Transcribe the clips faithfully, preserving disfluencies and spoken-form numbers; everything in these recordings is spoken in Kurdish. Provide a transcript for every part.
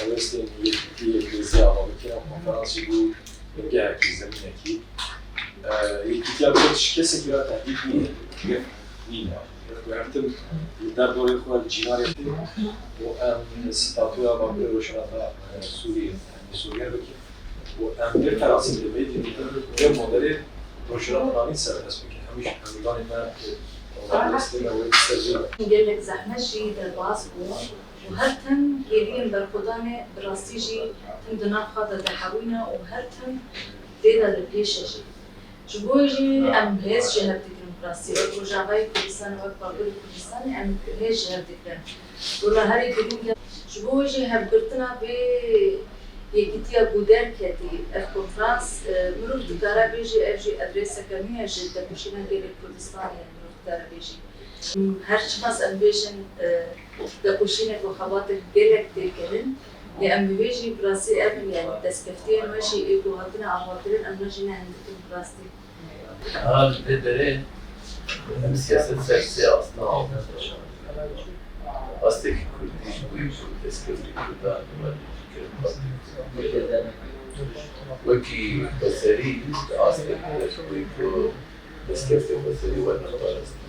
Westên yekîtiyê hêzê ava bike, ev konferans jî bû gehekî, zemînekî. E, yekîtiya Kurd ji kesekî re tehdît nîne, gef nîne. Em her tim li derdorê xwe cînarê xwe û em statûya Bakurê Rojhilata, e, Sûriyê, em Sûriye bikin. Û em vê ferasî li vê dînî vê modelê rojhilata navîn serbest bikin. Hemî, hemîvanê me, e, rastî me wê ser vê. Gelek zehmet jî derbas bû û her tim hêviyên berxwedanê bi rastî jî tim di nav xwe de dihewîne û her tim tê de li pêş e jî. Ji bo jî em hêz ji hev digirin bi rastî. Wek Rojavayê Kurdistanê, wek Bakurê Kurdistanê em hêz ji hev digirin. Wela herî girîng e. Ji bo jî hevgirtina vê yekîtiya ku derketî ev konferans, e, mirov dikare bêjî, ev jî adreseke nû ye ji tekoşîna gelê Kurdistanê ye, mirov dikare bêjî. Her çiqas em bêjin, e, tekoşînek û xebatên gelek tê kirin, lê em bi vê jî bi rastî ev in, yani destkeftiyên me jî ê ku hatine avakirin, em ne jî ne hindik in bi rastî. Niha li vê derê em siyaset ser sê asta avêtin. Astekî kurdî ji bo ku destkeftî kurdan li ber dikir. Wekî xweserî, astekî ji bo ku destkeftê xweserî werne parastin,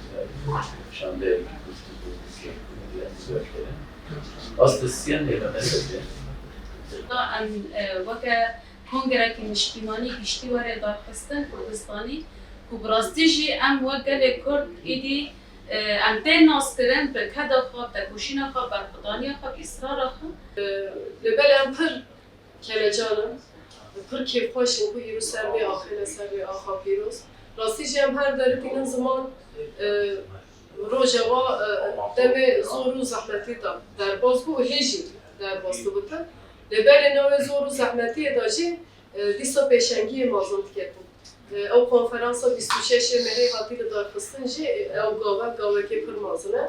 şandeyekî guftûgû bike, kurdî em li ber kirin. Asta siyan ê me mesele. Em, e, weke Kongerekî niştîmanî giştî were darxistin Kurdistanî, ku bi rastî jî em wek gelê Kurd êdî, e, em tên naskirin bi keda xwe, bi tekoşîna xwe, berxwedaniya xwe, bi îsrara xwe. E, lê belê em pir kelecan in, pir kêfxweş in ku îro ser vê axê ne, ser vê axa pîroz. Rastî jî em her derê tînin ziman, e, Rojava, e, demê zor û zehmetî de derbas bû û hê jî derbas dibitin. Lê belê navê zor û zehmetiyê de jî, e, dîsa pêşengiyê mezin diketin. E, ew konferansa bîst û şeş ê mehê hatî lidarxistin jî, e, ew gave gavekê pir mezin e.